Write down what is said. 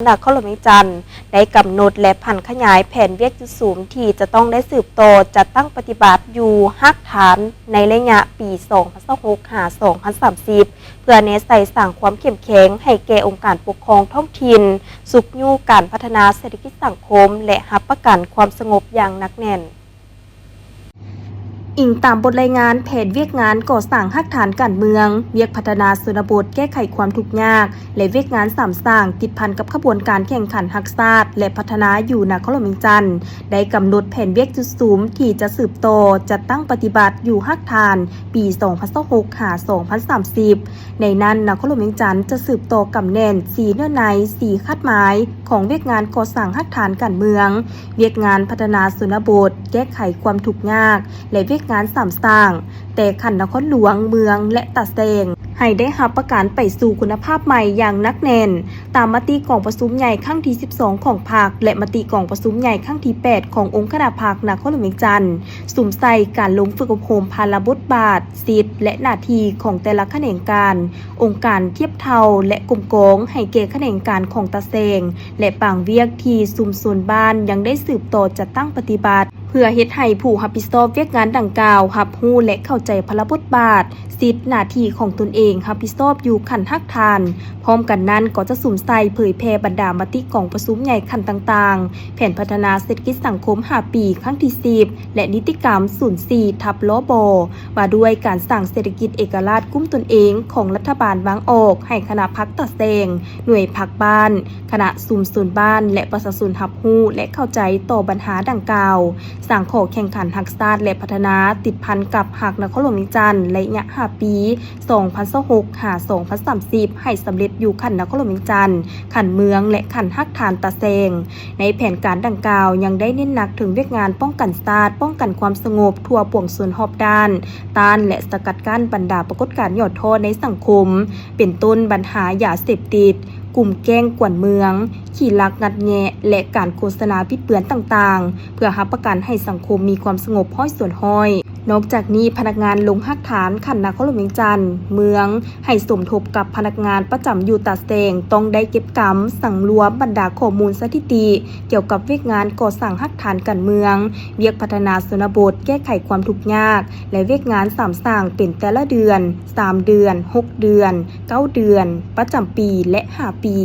ນະຄອນຫຼວງວຽງຈັນ ໄດ້ກຳນົດ ແລະ ຜັນຂະຫຍາຍແຜນວຽກຈຸດສຸມທີ່ຈະຕ້ອງໄດ້ສືບຕໍ່ຈັດຕັ້ງປະຕິບັດຢູ່ຮາກຖານໃນໄລຍະປີສອງພັນຊາວຫົກຫາສອງພັນສາມສິບ ເພື່ອແນໃສ່ສ້າງຄວາມເຂັ້ມແຂງໃຫ້ແກ່ອົງການປົກຄອງທ້ອງຖິ່ນ, ຊຸກຍູ້ການພັດທະນາເສດຖະກິດສັງຄົມ ແລະ ຮັບປະກັນຄວາມສະຫງົບຢ່າງໜັກແໜ້ນ. ອີງຕາມບົດລາຍງານແຜນວຽກງານກໍ່ສ້າງຮາກຖານການເມືອງ, ວຽກພັດທະນາຊົນນະບົດແກ້ໄຂຄວາມທຸກຍາກ ແລະ ວຽກງານສາມສ້າງ ຕິດພັນກັບຂະບວນການແຂ່ງຂັນຮັກຊາດ ແລະ ພັດທະນາຢູ່ນະຄອນຫຼວງວຽງຈັນ ໄດ້ກຳນົດແຜນວຽກຈຸດສຸມທີ່ຈະສືບຕໍ່ຈັດຕັ້ງປະຕິບັດຢູ່ຮາກຖານປີສອງພັນຊາວຫົກຫາສອງພັນສາມສິບ. ໃນນັ້ນ, ນະຄອນຫຼວງວຽງຈັນຈະສືບຕໍ່ກຳແໜ້ນສີ່ເນື້ອໃນ, ສີ່ຄາດໝາຍຂອງວຽກງານກໍ່ສ້າງຮາກຖານການເມືອງ, ວຽກງານພັດທະນາຊົນນະບົດ, ແກ້ໄຂຄວາມທຸກຍາກ ແລະ ວຽກງານສາມສ້າງ ແຕ່ຂັ້ນນະຄອນຫຼວງ, ເມືອງ ແລະ ຕາແສງ ໃຫ້ໄດ້ຮັບປະກັນໄປສູ່ຄຸນນະພາບໃໝ່ຢ່າງໜັກແໜ້ນ. ຕາມມະຕິກອງປະຊຸມໃຫຍ່ຄັ້ງທີສິບສອງຂອງພັກ ແລະ ມະຕິກອງປະຊຸມໃຫຍ່ຄັ້ງທີແປດຂອງອົງຄະນະພັກນະຄອນຫຼວງວຽງຈັນ, ສຸມໃສ່ການລົງຝຶກອົບຮົມພາລະບົດບາດ, ສິດ ແລະ ໜ້າທີ່ຂອງແຕ່ລະຂະແໜງການ, ອົງການທຽບເທົ່າ ແລະ ກົມກອງໃຫ້ແກ່ຂະແໜງການຂອງຕາແສງ ແລະ ບາງວຽກທີ່ຊຸມຊົນບ້ານຍັງໄດ້ສືບຕໍ່ຈັດຕັ້ງປະຕິບັດ ເພື່ອເຮັດໃຫ້ຜູ້ຮັບຜິດຊອບວຽກງານດັ່ງກ່າວຮັບຮູ້ ແລະ ເຂົ້າໃຈພາລະບົດບາດ, ສິດ, ໜ້າທີ່ຂອງຕົນເອງຮັບຜິດຊອບຢູ່ຂັ້ນຮາກຖານ. ພ້ອມກັນນັ້ນກໍຈະສຸມໃສ່ເຜີຍແຜ່ບັນດາມະຕິກອງປະຊຸມໃຫຍ່ຂັ້ນຕ່າງໆ, ແຜນພັດທະນາເສດຖະກິດສັງຄົມຫ້າປີຄັ້ງທີສິບ ແລະ ນິຕິກຳສູນສີ່ທັບ ລບ ວ່າດ້ວຍການສ້າງເສດຖະກິດເອກະລາດກຸ້ມຕົນເອງຂອງລັດຖະບານວາງອອກໃຫ້ຄະນະພັກຕາແສງ, ໜ່ວຍພັກບ້ານ, ຄະນະຊຸມຊົນບ້ານ ແລະ ປະຊາຊົນຮັບຮູ້ ແລະ ເຂົ້າໃຈຕໍ່ບັນຫາດັ່ງກ່າວ, ສ້າງຂໍ້ແຂ່ງຂັນຮັກຊາດ ແລະ ພັດທະນາຕິດພັນກັບຮັກນະຄອນຫຼວງວຽງຈັນໄລຍະຫ້າປີ ສອງພັນຊາວຫົກຫາສອງພັນສາມສິບ ໃຫ້ສຳເລັດຢູ່ຂັ້ນນະຄອນຫຼວງວຽງຈັນ, ຂັ້ນເມືອງ ແລະ ຂັ້ນຮາກຖານຕາແສງ. ໃນແຜນການດັ່ງກ່າວຍັງໄດ້ເນັ້ນໜັກເຖິງວຽກງານປ້ອງກັນຊາດ, ປ້ອງກັນຄວາມສະຫງົບທົ່ວປວງຊົນຮອບດ້ານ, ຕ້ານ ແລະ ສະກັດກັ້ນບັນດາປາກົດການຫຍໍ້ທໍ້ໃນສັງຄົມ, ເປັນຕົ້ນບັນຫາຢາເສບຕິດ, ກຸ່ມແກ້ງກວນເມືອງ, ຂີ້ລັກງັດແງະ ແລະ ການໂຄສະນາບິດເບືອນຕ່າງໆ ເພື່ອຮັບປະກັນໃຫ້ສັງຄົມມີຄວາມສະຫງົບຮ້ອຍສ່ວນຮ້ອຍ. ນອກຈາກນີ້, ພະນັກງານລົງຮາກຖານຂັ້ນນະຄອນຫຼວງວຽງຈັນ, ເມືອງ ໃຫ້ສົມທົບກັບພະນັກງານປະຈຳຢູ່ຕາແສງ ຕ້ອງໄດ້ເກັບກຳສັງລວມບັນດາຂໍ້ມູນສະຖິຕິກ່ຽວກັບວຽກງານກໍ່ສ້າງຮາກຖານການເມືອງ, ວຽກພັດທະນາຊົນນະບົດ, ແກ້ໄຂຄວາມທຸກຍາກ ແລະ ວຽກງານສາມສ້າງເປັນແຕ່ລະເດືອນ, ສາມເດືອນ, ຫົກເດືອນ, ເກົ້າເດືອນ, ປະຈຳປີ ແລະ ຫ້າປີ.